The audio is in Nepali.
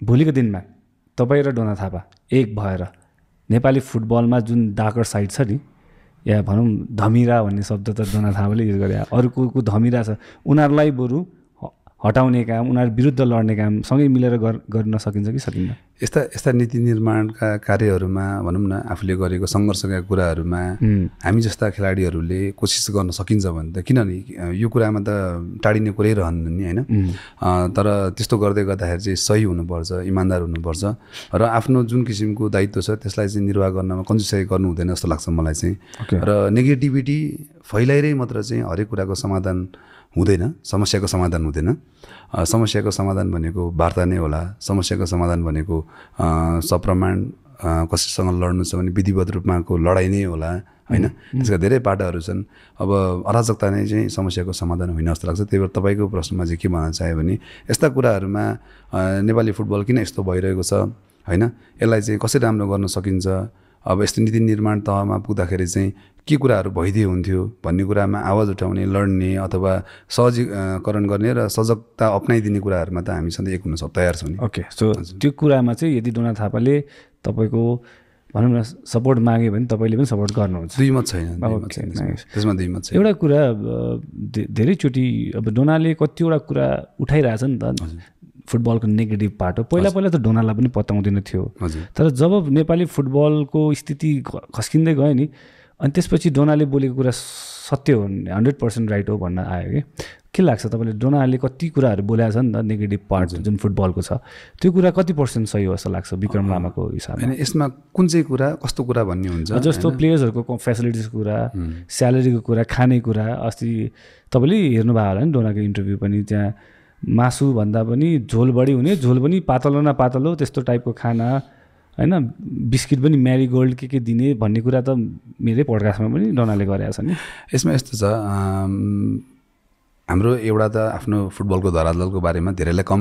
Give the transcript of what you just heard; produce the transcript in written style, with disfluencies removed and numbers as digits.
भोलिको दिनमा तपाईँ र डोना थापा एक भएर नेपाली फुटबलमा जुन डार्कर साइड छ नि, या भनौँ धमिरा भन्ने शब्द त डोना थापाले युज गरे, अरू को धमिरा छ उनीहरूलाई बरु हटाउने काम, उनीहरू विरुद्ध लड्ने काम सँगै मिलेर गर्न सकिन्छ कि सकिन्न? यस्ता नीति निर्माणका कार्यहरूमा भनौँ न आफूले गरेको सङ्घर्षका कुराहरूमा हामी जस्ता खेलाडीहरूले कोसिस गर्न सकिन्छ भने त, किनभने यो कुरामा त टाढिने कुरै रहन्न नि होइन। तर त्यस्तो गर्दै गर्दाखेरि चाहिँ सही हुनुपर्छ, इमान्दार हुनुपर्छ र आफ्नो जुन किसिमको दायित्व छ त्यसलाई चाहिँ निर्वाह गर्नमा कन्जुसाइ गर्नु हुँदैन जस्तो लाग्छ मलाई चाहिँ। र नेगेटिभिटी फैलाइरै मात्र चाहिँ हरेक कुराको समाधान हुँदैन, समस्याको समाधान हुँदैन। समस्याको समाधान भनेको वार्ता नै होला। समस्याको समाधान भनेको सप्रमाण कसैसँग लड्नु छ भने विधिवत रूपमाको लडाइँ नै होला होइन। त्यसका धेरै पाटाहरू छन्। अब अराजकता नै चाहिँ समस्याको समाधान होइन जस्तो लाग्छ। त्यही भएर तपाईँको प्रश्नमा चाहिँ के भन्न चाह्यो भने यस्ता कुराहरूमा नेपाली फुटबल किन यस्तो भइरहेको छ होइन, यसलाई चाहिँ कसरी राम्रो गर्न सकिन्छ, अब यस्तो नीति निर्माण तहमा पुग्दाखेरि चाहिँ के कुराहरू भइदिए हुन्थ्यो भन्ने कुरामा आवाज उठाउने, लड्ने अथवा सहजीकरण गर्ने र सजगता अप्नाइदिने कुराहरूमा त हामी सधैँ एक हुन तयार छौँ नि। ओके, सो त्यो कुरामा चाहिँ यदि डोना थापाले तपाईँको भनौँ न सपोर्ट माग्यो भने तपाईँले पनि सपोर्ट गर्नुहुन्छ? दुई मत छैन, त्यसमा दुई मत छैन। एउटा कुरा धेरैचोटि अब डोनाले कतिवटा कुरा उठाइरहेछ नि त, फुटबलको नेगेटिभ पार्ट हो। पहिला त डोनालाई पनि पत्याउँदैन थियो, तर जब नेपाली फुटबलको स्थिति खस्किँदै गयो नि, अनि त्यसपछि डोनाले बोलेको कुरा सत्य हो, 100% राइट हो भन्न आयो कि के लाग्छ तपाईँले? डोनाले कति कुराहरू बोलेको छ नि त नेगेटिभ पार्ट जुन फुटबलको छ, त्यो कुरा कति % सही हो जस्तो लाग्छ विक्रम लामाको हिसाबमा? होइन, यसमा कुन चाहिँ कुरा कस्तो कुरा भन्ने हुन्छ, जस्तो प्लेयर्सहरूको फ्यासिलिटिजको कुरा, स्यालेरीको कुरा, खाने कुरा। अस्ति तपाईँले हेर्नुभयो होला नि डोनाको इन्टरभ्यू पनि, त्यहाँ मासु भन्दा पनि झोल बढी हुने, झोल पनि पातलो न पातलो त्यस्तो टाइपको खाना होइन, बिस्किट पनि म्यारिगोल्ड के दिने भन्ने कुरा त मेरै पडकास्टमा पनि डोनाले गरेको छ नि। यसमा यस्तो छ, हाम्रो एउटा त आफ्नो फुटबलको धरातलको बारेमा धेरैलाई कम